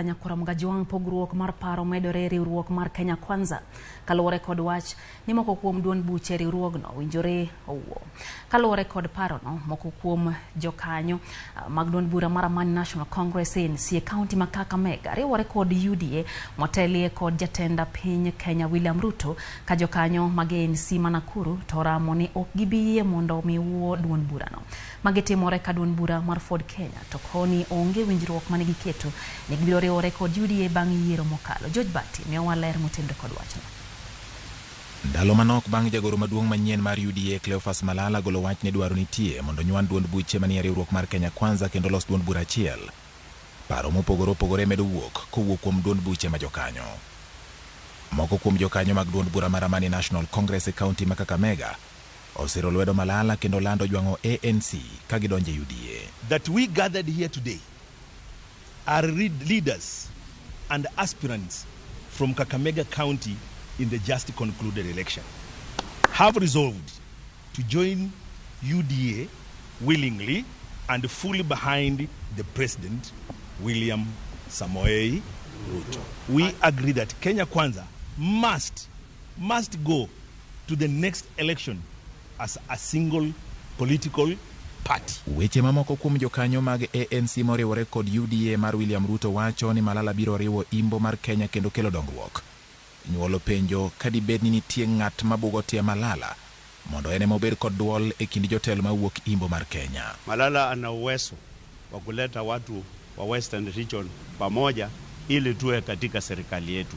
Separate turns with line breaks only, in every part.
Nyakora Mgajwang' pogruok mar paro medore e riwruok mar Kenya Kwanza kaluwore kod wach ni moko kuom duond buche riwruogno owinjore owuo. Kaluwore kod parono, moko kuom jokanyo mag duond bura mar Amani National Congress ANC e kaunti ma Kakamega riwore kod UDA motelie kod jatend piny Kenya William Ruto ka jokanyo mag ANC ma Nakuru to oramo ni ok gibi yie mondo mi wuo duond burano. Magi timore ka duond bura mar Ford Kenya to koni onge winjruok mane giketo ni gibiro riwore kod UDA bang' yiero mokalo. George Bati miyowa ler motenore kod wachno.
Ndalo manok bang' jagoro maduong' manyien mar UDA Cleophas Malala golo wach ni dwaro nitie mondo nywan duond buche manie riwruok mar Kenya Kwanza kendo los duond bura achiel. Paro mopogore opogore medo wuok kowuok kuom duond buche ma jokanyo. Moko kuom jokanyo mag duond bura mar Amani National Congress e kaunti ma Kakamega osiro lwedo Malala kendo lando jwang'o ANC ka gidonjo e UDA.
That we gathered here today are leaders and aspirants from Kakamega County in the just concluded election, have resolved to join UDA willingly and fully behind the President, William Samoei Ruto. We agree that Kenya Kwanza must go to the next election as a single political party.
Weche mamoko kuom jokanyo mag ANC moriwore kod UDA mar William Ruto wacho ni Malala biro riwo imbo mar Kenya kendo kelo dongruok. Nyuolo penjo ka dibed ni nitie ng'at mabugo tie Malala mondo en ema obed kod duol e kind jotelo mawuok imbo mar Kenya.
Malala ana uwezo wa kuleta watu wa Western Region pamoja ili tuwe katika serikali yetu,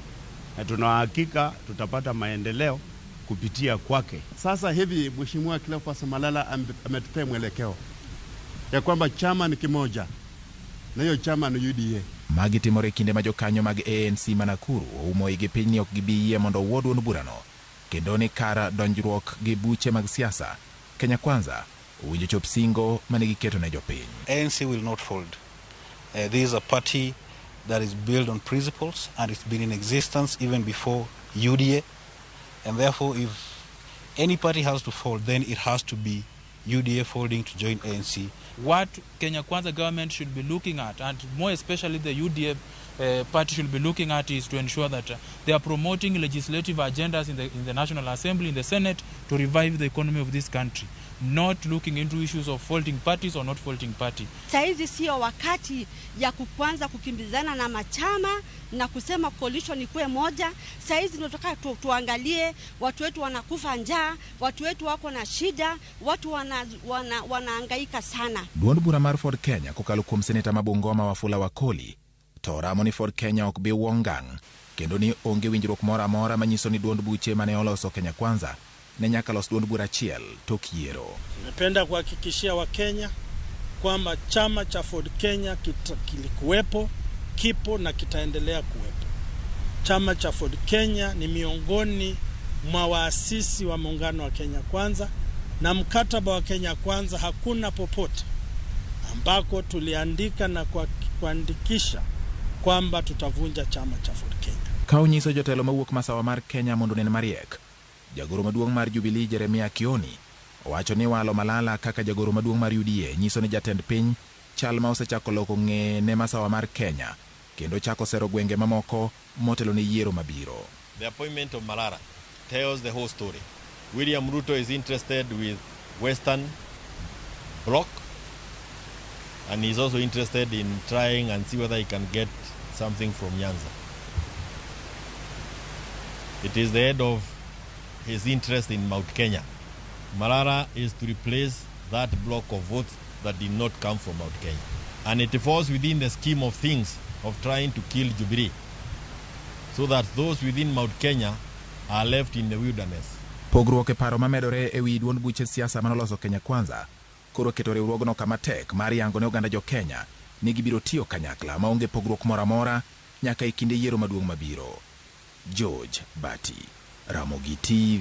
na tuna hakika tutapata maendeleo kupitia kwake.
Sasa hivi Mheshimiwa Cleophas Malala ametupea mwelekeo ya kwamba chama ni kimoja na hiyo chama ni UDA.
Magi timore e kinde ma jokanyo mag ANC ma Nakuru oumo igi piny ni ok gibi yie mondo owuo duond burano kendo ni kar donjruok gi buche mag siasa Kenya Kwanza owinjo chop singo mane giketo ne jopiny.
ANC will not fold. This is a party that is built on principles and it's been in existence even before UDA. And therefore, if any party has to fold, then it has to be UDA folding to join ANC.
What Kenya Kwanza government should be looking at, and more especially the UDA party should be looking at, is to ensure that they are promoting legislative agendas in the National Assembly, in the Senate, to revive the economy of this country, not looking into issues of folding parties or not folding party.
Saizi sio wakati ya kuanza kukimbizana na machama na kusema coalition ikuwe moja. Saizi tunataka tuangalie watu wetu wanakufa njaa, watu wetu wako na shida, watu wanahangaika sana.
Duond bura mar Ford Kenya kokalo kuom seneta ma Bungoma Wafula Wakoli to ramo ni Ford Kenya ok bi wuo ngang' kendo ni onge winjruok moro amora manyiso ni duond buche mane oloso Kenya Kwanza ne nyaka los duond bura achiel tok yiero.
Napenda kuhakikishia Wakenya kwamba chama cha Ford Kenya kilikuwepo, kipo na kitaendelea kuwepo. Chama cha Ford Kenya ni miongoni mwa waasisi wa muungano wa Kenya Kwanza, na mkataba wa Kenya Kwanza hakuna popote ambako tuliandika na kuandikisha kwamba tutavunja chama cha Ford Kenya.
Ka onyiso jotelo mawuok masawa mar Kenya mondo onen mariek, jagoro maduong' mar Jubilee Jeremia Kioni owacho ni walo Malala kaka jagoro maduong' mar UDA nyiso ni jatend piny chal ma osechako loko ng'eye ne masawa mar Kenya kendo chako sero gwenge mamoko motelo ne yiero mabiro.
The appointment of Malala tells the whole story. William Ruto is interested with Western Bloc and he's also interested in trying and see whether he can get something from Nyanza. It is the head of his interest in Mount Kenya. Malala is to replace that block of votes that did not come from Mount Kenya. And it falls within the scheme of things of trying to kill Jubilee, so that those within Mount Kenya are left in the wilderness.
Pogruok e paro mamedore e wi duond buche siasa manoloso Kenya Kwanza koro keto riwruogno kama tek mar yango ne oganda jo Kenya ni gibiro tiyo kanyakla maonge pogruok moro amora nyaka e kinde yiero maduong' mabiro. George Bati, Ramogi TV.